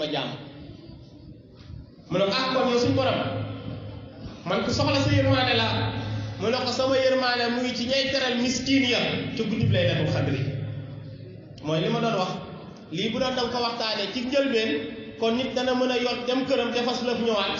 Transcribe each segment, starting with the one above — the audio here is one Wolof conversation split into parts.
ma jàmm mu ne ko ah kon yow suñu borom man ku soxla sa yërmaane la mu ne ko sama yërmaane mu ngi ci ñay teral miskin ya ca guddib laylatul xadri mooy li ma doon wax lii bu doon danga ko waxtaanee ci njëlbeen kon nit dana mën a yor dem këram te fas lëf ñëwaat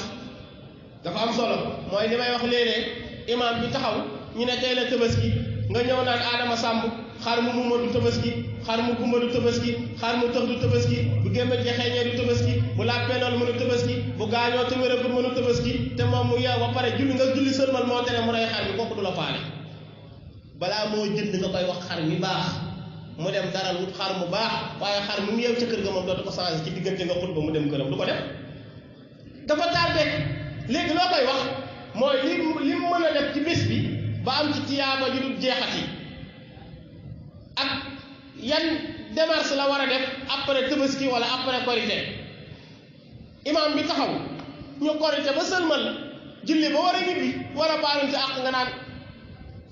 dafa am solo mooy li may wax léeg-léeg imaam bi taxaw ñu ne tey la tabaski nga ñëw naan Adama Samb xar mu muma du tabaski xar mu gumba du tabaski xar mu tëx du tabaski bu gémmañ ci xeeñee du tabaski bu làppee loolu mënu tabaski bu gaañoo te wéragul mënu tabaski te moom mu yeew ba pare julli nga julli sëlmal moo tere mu rey xar mi kooku du la faale balaa moo jënd nga koy wax xar mi baax mu dem daral wut xar mu baax waaye xar mu yeew ca kër ga moom dootu ko changé ci diggante nga xut ba mu dem këram du ko def dafa tardé léegi loo koy wax mooy li mu mën a def ci bés bi ba am ci tiyaaba ju dul jeexati ak yan démarche la war a def après tabaski wala après korité imam bi taxaw ñu korité ba sëlmal julli ba war a ñibbi war a baalunte àq nga naan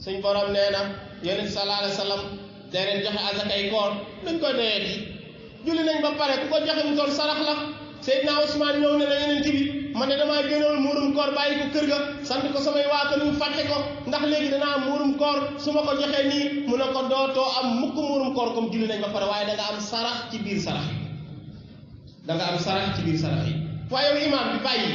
suñ borom nee na yonent sallallahu alayhi wa sallam day leen joxe azakay koor nañ ko doyeeti julli nañ ba pare ku ko joxe mu toll sarax la Seydina Ousmane ñëw ne la yonent bi man ne damaa génnoon muurum koor bàyyi ko kër ga sant ko samay waa kër ñu fàtte ko ndax léegi danaa am muurum koor su ma ko joxee nii mu ne ko dootoo am mukk muurum koor comme julli nañ ba pare waaye da nga am sarax ci biir sarax yi da nga am sarax ci biir sarax yi waaye yow imaam bi bàyyi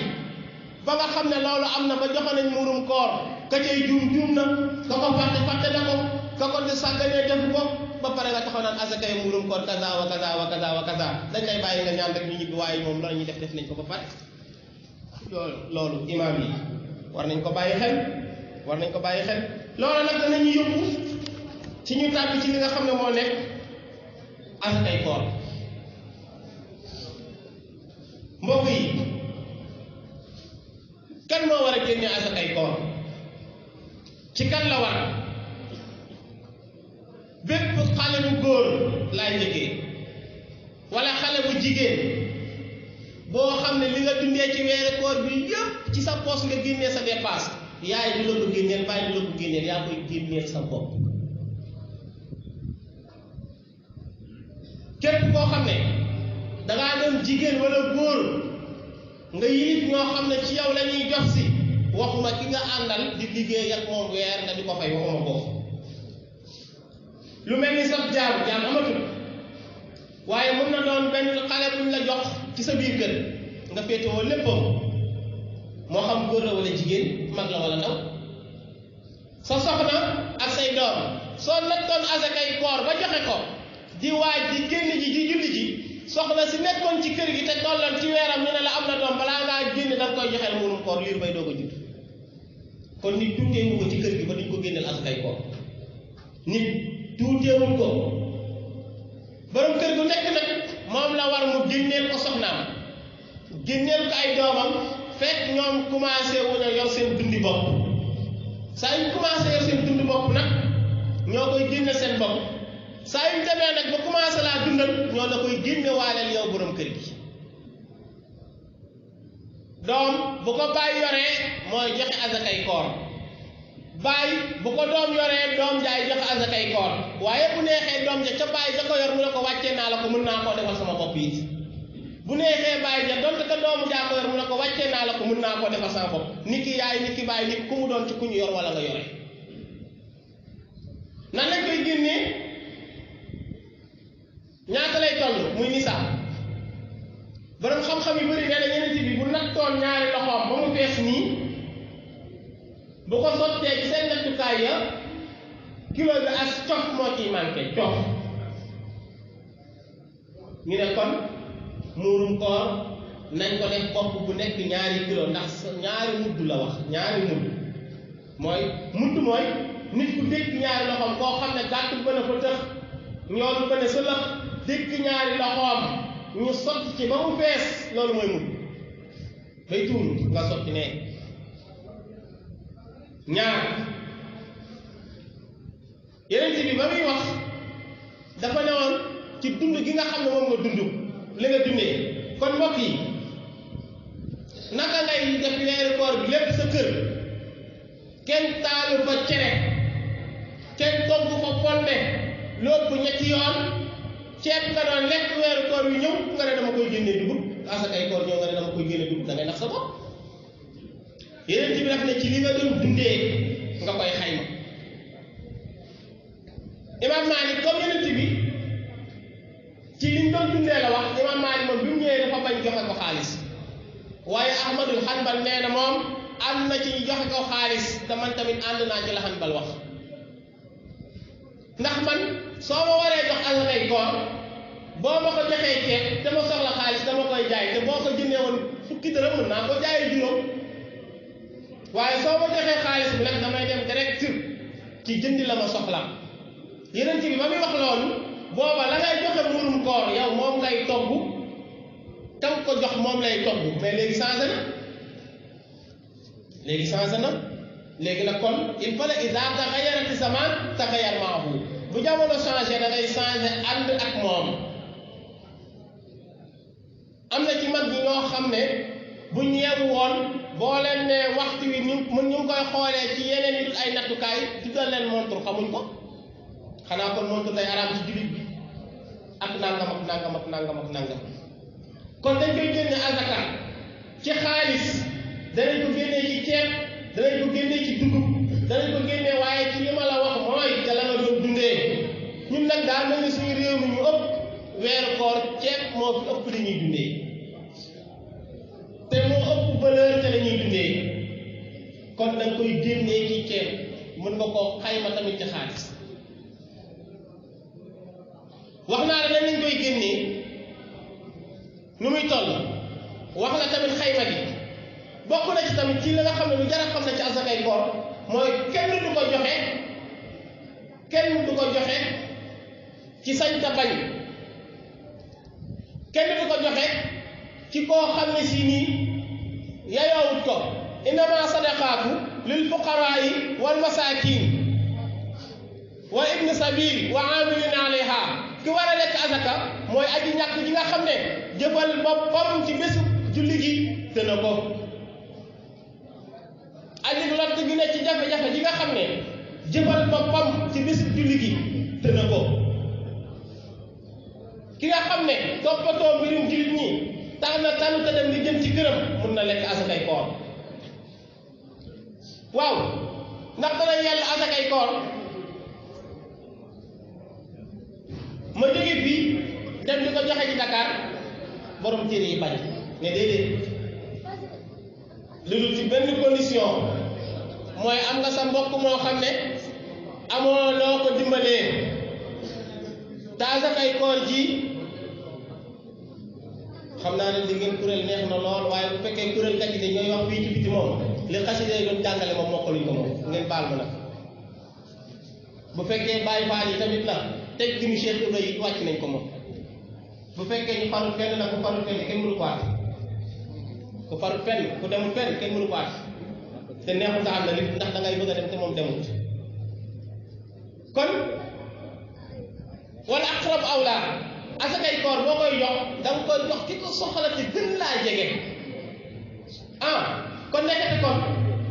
ba nga xam ne loolu am na ba joxe nañ muurum koor ka cay juum na ka ko fàtte na ko ka ko de sàgganee def ko ba pare nga taxaw naan asakay muurum koor kaza wa kaza wa kaza wa kaza dañ lay bàyyi nga ñaan rek ñu ñibbi waaye moom loolu ñuy def nañ ko ba pare loolu imaam yi war nañ ko bàyyi xel loolu nag danañu yóbbu ci ñu tàbbi ci li nga xam ne moo nekk asakay koor mbokk yi kan moo war a génne asakay koor ci kan la war bépp xale bu góor laay njëkkee wala xale bu jigéen boo xam ne li nga dundee ci weeru koor bi yëpp ci sa poos nga génnee sa dépasse yaay du la ko génneel bàyyi du la ko génneel yaa koy génneel sa bopp képp koo xam ne dangaa doon jigéen wala góor nga yilif ñoo xam ne ci yow la ñuy jox si waxuma ki nga àndal di liggéey ak moom weer nga di ko fay waxuma ko lu mel ni sax jaam amatul waaye mën na doon benn xale buñ la jox ci sa biir kër nga féetewoo léppam moo xam góor la wala jigéen mag la wala ndaw sa soxna ak say doom soo nattoon asakay koor ba joxe ko di waaj di génn ji di julli ji soxna si nekkoon ci kër gi te tolloon ci weeram ñu ne la am na doom balaa ngaa génn danga koy joxeel muurum koor liir bay doog a judd kon nit tuuteewul ko ci kër gi ba duñ ko génneel asakay koor nit tuuteewul ko borom kër gu nekk nag moom la war mu génneel ko soxnaam génneel ko ay doomam fekk ñoom commencé wuñu yor seen dundi bopp saa yu commencé yor seen dundi bopp nag ñoo koy génne seen bopp saa yu demee nag ba commencé laa dundal ñoo la koy génne waaleel yow borom kër gi doom bu ko bàyyi yoree mooy joxe azakay koor bàyyi bu ko doom yoree doom jaay joxe azakay koor waaye bu neexee doom ja ca bàyyi ja ko yor mu ne ko wàccee naa la ko mën naa koo defal sama bopp it bu neexee bàyyi ja donte ko doomu jaa ko yor mu ne ko wàccee naa la ko mën naa koo defal sama bopp nit ki yaay nit ki bàyyi nit ku mu doon ci ku ñu yor wala nga yore nan lañ koy génnee ñaata lay toll muy nisaab borom xam-xam yu bëri nee na yeneen bi bu nattoon ñaari loxoom ba mu fees nii bu ko sottee ci seen nattukaay ya kilo bi as cof moo ciy manqué cof ñu ne kon muurum koor nañ ko def bopp bu nekk ñaari kilo ndax ñaari mudd la wax ñaari mudd mooy nit ku dégg ñaari loxoom koo xam ne gàttul ba ne fa tëx ñoolu ba ne sa lëx dégg ñaari loxoom ñu sotti ci ba mu fees loolu mooy mudd bay tuur nga sotti ne ñaar yeneen bi ba muy wax dafa newoon ci dund gi nga xam ne moom nga dund li nga dundee kon mbokk yi naka ngay def weeru koor bi lépp sa kër kenn taalu fa cere kenn togg fa fonde lépp ñetti yoon ceeb nga doon lekk weeru koor wi ñëw nga ne dama koy génnee dugub asakay koor ñëw nga ne dama koy génne dugub da ngay nax sa bopp yeneen ci bi daf ne ci li nga doon dundee nga koy xayma Imam Malik comme yeneen bi ci li ñu doon dundee la wax Imam Malik moom bi mu ñëwee dafa bañ joxe ko xaalis waaye Ahmadul Hanbal nee na moom ànd na ci joxe ko xaalis te man tamit ànd naa ci la Hanbal wax ndax man soo ma waree jox asakay koor boo ma ko joxee ceeb te ma soxla xaalis dama koy jaay te boo ko jëndee woon fukki dërëm mën naa ko jaayee juróom waaye soo ma joxee xaalis bi nag damay dem direct ci jëndi la ma soxla yeneen bi ba muy wax loolu booba la ngay joxe muurum koor yow moom ngay togg tam ko jox moom lay togg mais léegi changé na léegi nag kon il fallait iza taxayyarati zaman taxayyar maahu bu jamono changé da ngay changé ànd ak moom am na ci mag ñi ñoo xam ne bu ñeewu woon boo leen ne waxtu wi ñu ngi koy xoolee ci yeneen yi ay nattukaay tuddal leen montre xamuñ ko xanaa kon montre day araam ci jullit bi ak nangam ak nangam ak nangam ak nangam kon dañ koy génne azaka ci xaalis danañ ko génnee ci ceeb danañ ko génnee ci dugub danañ ko génnee waaye ci li ma la wax mooy ca la nga doon dundee ñun nag daa mel ni suñu réew mi ñu ëpp weeru koor ceeb moo fi ëpp li ñuy dundee te moo ëpp valeur te la ñuy dundee kon da nga koy génnee ci ceeb mën nga koo xayma tamit ci xaalis wax naa la nan lañ koy génnee nu muy toll wax la tamit xayma gi bokk na ci tamit ci la nga xam ne lu jar a xam ne ci asakay koor mooy kenn du ko joxe ci sañ ta bañ kenn du ko joxe ci koo xam ne si nii yayoowut ko innama sadaqaatu lil fuqaraa'i wal masaakin wa ibn sabil wa amilina alayha ki war a lekk azaka mooy aji ñàkk ji nga xam ne jëfal boppam ci bésu julli gi dana ko aji lott gi ne ci jafe-jafe ji nga xam ne jëfal boppam ci bésu julli gi dana ko ki nga xam ne toppatoo mbirum jullit ñi tax na tànn te dem li jëm ci këram mun na lekk asakay koor waaw ndax dana yàlla asakay koor ma jóge fii dem di ko joxe ci Dakar borom téere yi bañ ne déedéet lu dul ci benn condition mooy am nga sa mbokk moo xam ne amoo loo ko dimbalee te asakay koor ji xam naa ne li ngeen kuréel neex na lool waaye bu fekkee kuréel kat yi de ñooy wax fii ci biti moom li xasida yi doon jàngale moom mokkaluñ ko moom ngeen baal ma nag bu fekkee bàyyi baal yi tamit la teg gi mu Cheikh Ibrahima yi wàcc nañ ko moom bu fekkee ñu farul fenn nag ku farul fenn kenn mënu ko àtte ku farul fenn ku demul fenn kenn mënu ko àtte te neexul nga am na li ndax da ngay bëgg a dem te moom demut kon wala aqrab awla asakay koor boo koy jox da nga koy jox ki ko soxla te gën laa jege kon nekkati kon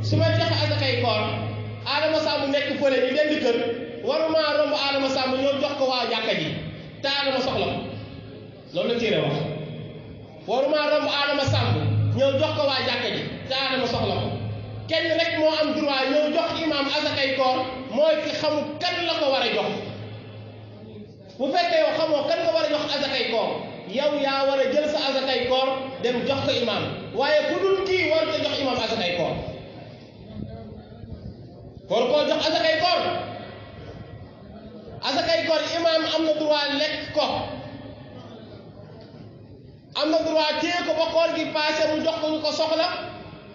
su ma joxe asakay koor Adama Samb nekk fële ñu leen di kër waruma romb Adama Samb ñoo jox ko waa jàkka ji te Adama soxla ko loolu la téere wax waruma romb Adama Samb ñëw jox ko waa jàkka ji te Adama soxla ko kenn rek moo am droit ñëw jox imaam asakay koor mooy ki xamul kan la ko war a jox bu fekkee yow xamoo kan nga war a jox asakay koor yow yaa war a jël sa asakay koor dem jox ko imaam waaye ku dul kii war ko jox imaam asakay koor war koo jox asakay koor imaam am na droit lekk ko am na droit téye ko ba koor gi passé mu jox ko ñu ko soxla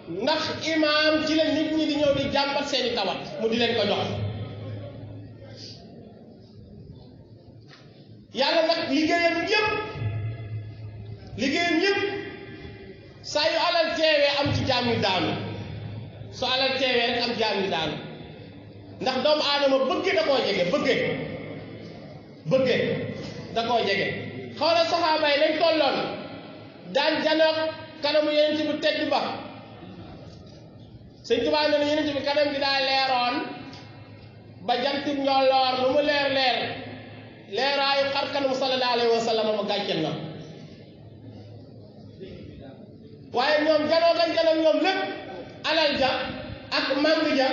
ndax imaam ci la nit ñi di ñëw di jàmbat seeni tawat mu di leen ko jox yàlla nag liggéeyam yëpp saa yu alal teewee am ci jaam yu daanu su alal teewee rek am jaam yu daanu ndax doomu aadama bëgge da koo jege bëgge da koo jege xawla saxaaba yi lañ tolloon daan janoog kanamu yenent bi tedd ba sëñ Tuubaa ne yenent bi kanam gi daa leeroon ba janti njolloor lu mu leer leeraayu xar kanamu sallallahu alayhi wa sallam ma gàcceel na waaye ñoom janoo gañ janoo ñoom lépp alal ja ak màng ja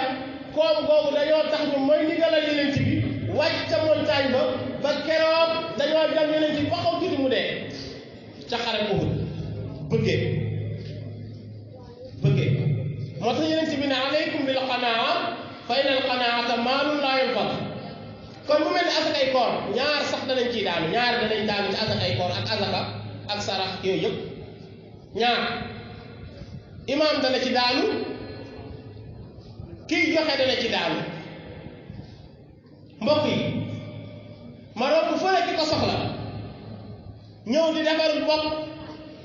koom googu dañoo tax ñu mooy ndigalal yonent bi wàcc ca montagne ba keroog dañoo jam yonent bi ba xaw tuuti mu dee ca xare Uhud bëggee moo tax yonent bi ne alaykum bil qanaa fa inal qanaata maalun laa yunfaq kon mu mel ni asakay koor ñaar sax danañ ciy daanu ñaar danañ daanu ci asakay koor ak asaka ak sarax yooyu yëpp ñaar imaam dana ci daanu kiy joxe dana ci daanu mbokk yi ma romb fële ki ko soxla ñëw di defarul bopp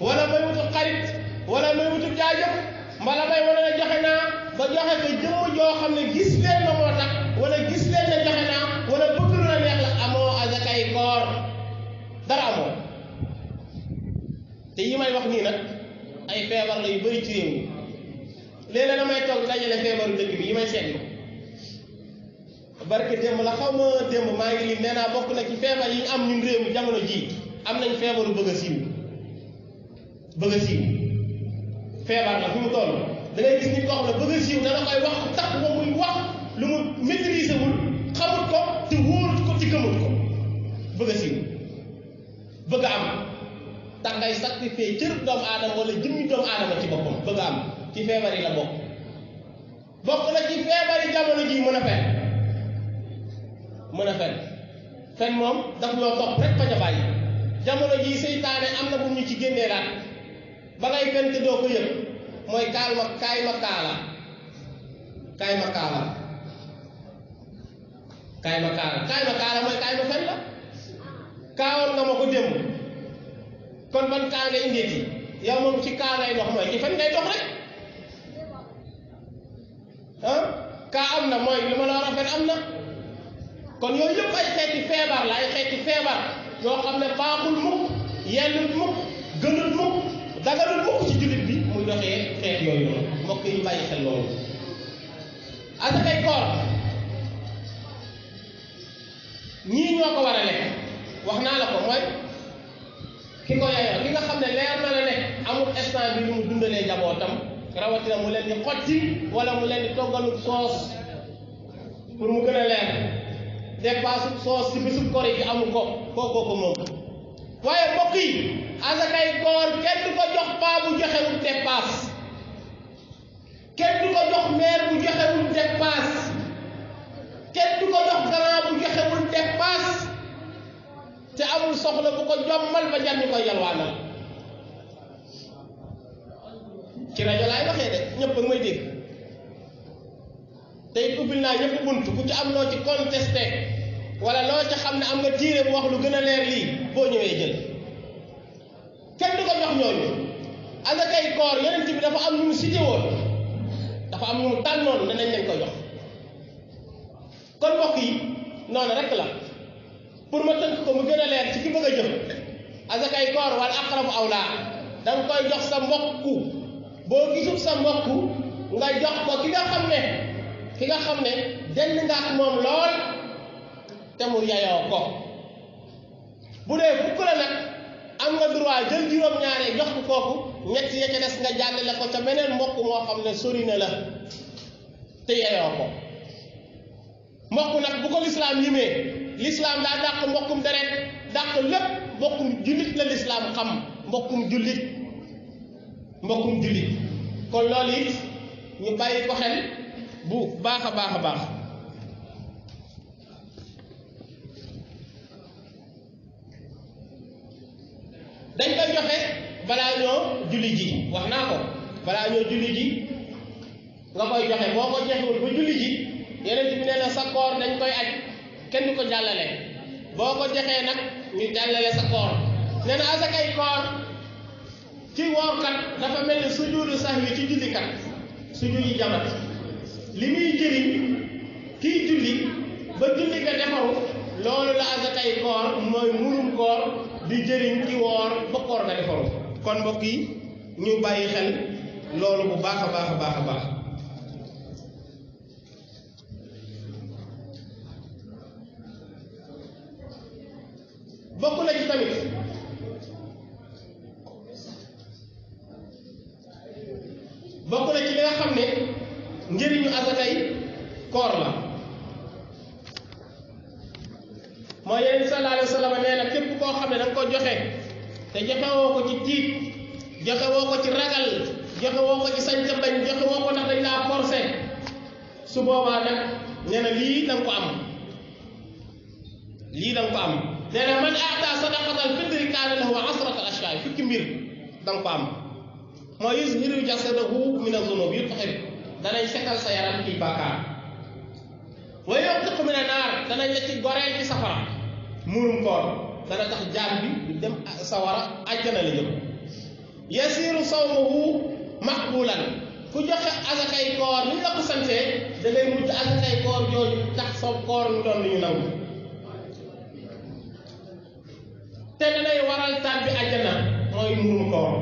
wala may wutub xarit wala may wutub jaajëf mbala may wane na joxe naa ba joxe ko jëmm joo xam ne gis leen na moo tax wala gis leen na joxe naa wala bëgg lu la neex la amoo azakay koor dara amoo te yi may wax nii nag ay feebar la yu bëri ci réew mi léeg-léeg damay toog dajale feebaru dëkk bi yi may seetlu barke démb la xaw ma démb maa ngi lim nee naa bokk na ci feebar yi ñu am ñun réew mi jamono jii am nañ feebaru bëgg a siiw feebar la fi mu toll da ngay gis nit koo xam ne bëgg a siiw dana koy wax tax ba muy wax lu mu maîtriser wul xamut ko te wóorut ko te gëmut ko bëgg a siiw bëgg a am tax ngay sacrifier cër doomu aadama wala jëmmi doomu aadama ci boppam bëgg a am ci feebar yi la bokk na ci feebar yi jamono ji mën a fen moom daf ñoo topp rek bañ a bàyyi jamono ji seytaane am na bu ñu ci génnee laat ba ngay fen te doo ko yëg mooy kaay ma kaala mooy kaay ma fen la kaawoon nga ma ko démb kon ban kaa nga indeeti yow moom ci kaa ngay dox mooy ci fen ngay dox rek kaa am na mooy li ma la war a fen am na kon yooyu yëpp ay xeeti feebar la yoo xam ne baaxul mukk yellut mukk gënul mukk daganul mukk ci jullit bi muy doxee xeet yooyu noonu mbokk yi ñu bàyyi xel loolu asakay koor ñii ñoo ko war a lekk wax naa la ko mooy ki ko yeyoo li nga xam ne leer na la ne amul instant bi lu mu dundalee njabootam rawatina mu leen di xotti wala mu leen di toggalu soos pour mu gën a leer dépasse soos ci bisub koor yi amul ko kookoo ko moom waaye mbokk yi asakay koor kenn du ko jox paa bu joxewul dépasse kenn du ko jox mère bu joxewul dépasse kenn du ko jox grand bu joxewul dépasse te amul soxla bu ko jommal ba jar ñu koy yalwaanal ci rajo laay waxee de ñëpp a ngi may dégg tey ubbil naa ñëpp bunt ku ci am loo ci contesté wala loo ci xam ne am nga tiire bu wax lu gën a leer lii boo ñëwee jël kenn du ko jox ñooñu asakay koor yonent bi dafa am ñu mu cité woon dafa am ñu mu tànnoon ne nañ leen ko jox kon mbokk yi noonu rek la pour ma tënk ko mu gën a leer ci ki bëgg a jëf asakay koor wala aqrabu awlaa da nga koy jox sa mbokku boo gisul sa mbokku nga jox ko ki nga xam ne dend nga ak moom lool te mu yayoo ko bu dee fukk la nag am nga droit jël juróom-ñaaree jox ko kooku ñett ya ca des nga jàllale ko ca beneen mbokk moo xam ne sori na la te yayoo ko mbokk nag bu ko lislaam yimee lislaam daa dàq mbokkum deret dàq lépp mbokkum jullit la lislaam xam mbokkum jullit kon loolu it ñu bàyyi ko xel bu baax a baax a baax dañ koy joxe balaa ñoo julli ji wax naa ko balaa ñoo julli ji nga koy joxe boo ko joxewul ba julli ji yeneen bi nee na sa koor dañ koy aj kenn du ko jàllale boo ko joxee nag ñu jàllale sa koor nee na asakay koor ci woorkat dafa mel ni sujuudu sahwi ci jullikat sujuudu jamat li muy jëriñ kiy julli ba julli nga defaru loolu la asakay koor mooy murum koor di jëriñ ci woor ba koor nga defaru kon mbokk yi ñu bàyyi xel loolu bu baax a baax a baax a baax bokk na ci tamit bokk na ci li nga xam ne njëriñu asakay koor la mooy Yonent bi sallallahu alayhi wa sallam nee na képp koo xam ne da nga ko joxe te joxe woo ko ci tiit joxe woo ko ci ragal joxe woo ko ci sañca bañ joxe woo ko ndax dañ laa forcé su boobaa nag nee na lii da nga ko am lii da nga ko am nee na man aata sadaqatal fitri kaana lahu asrata ashyaay fukki mbir da nga ko am mooy yuzhiru jasadahu min az-zunub yutahhir danañ setal sa yaram ci bàkkaar wa yu'tiqu min an-naar danañ la ci goreel ci safara muurum koor dana tax jaam bi du dem sawara àjjana la jëm yasiru sawmuhu maqbulan ku joxe asakay koor ni ñu la ko santee da ngay mujj asakay koor jooju tax sa koor mu doon lu ñu nangu te danay waral tàbbi àjjana mooy muurum koor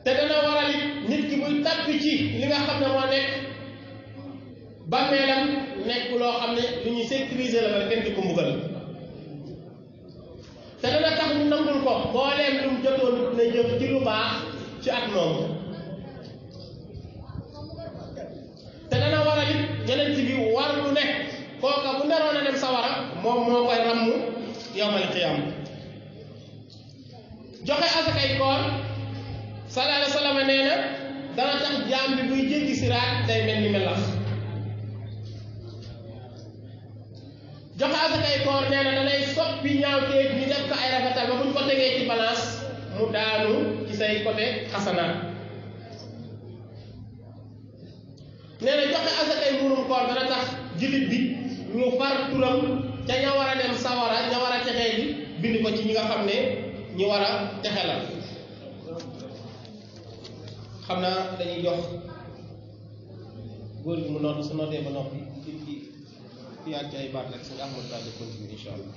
te dana waral it nit ki muy tàbbi ci li nga xam ne moo nekk bàmmeelam nekk loo xam ne lu ñuy sécuriser la ba kenn di ko mbugal te dana tax ñu nangul ko mbooleem lu mu jotoon na jëf ci lu baax ci at moomu te dana waral it yeneen ci bi war lu nekk kooka bu naroon a dem sawara moom moo koy ràmm yawmal qiyaam joxe asakay koor sallallahu alayhi wa sallam nee na dana tax jaam bi buy jéggi siraat day mel ni melax joxe asakay koor nee na danay soppi ñaawteef ñu def ko ay rafetal ba buñ ko tegee ci balance mu daanu ci say côté xasanaat nee na joxe asakay muurum koor dana tax jullit bi ñu far turam ca ña war a dem sawara ña war a texee bi bind ko ci ñi nga xam ne ñi war a texe la xam naa dañuy jox góor gi mu noot su nootee ba noppi fi yaat ci ay baat rek su nga Ahmad daal di continuer incha allah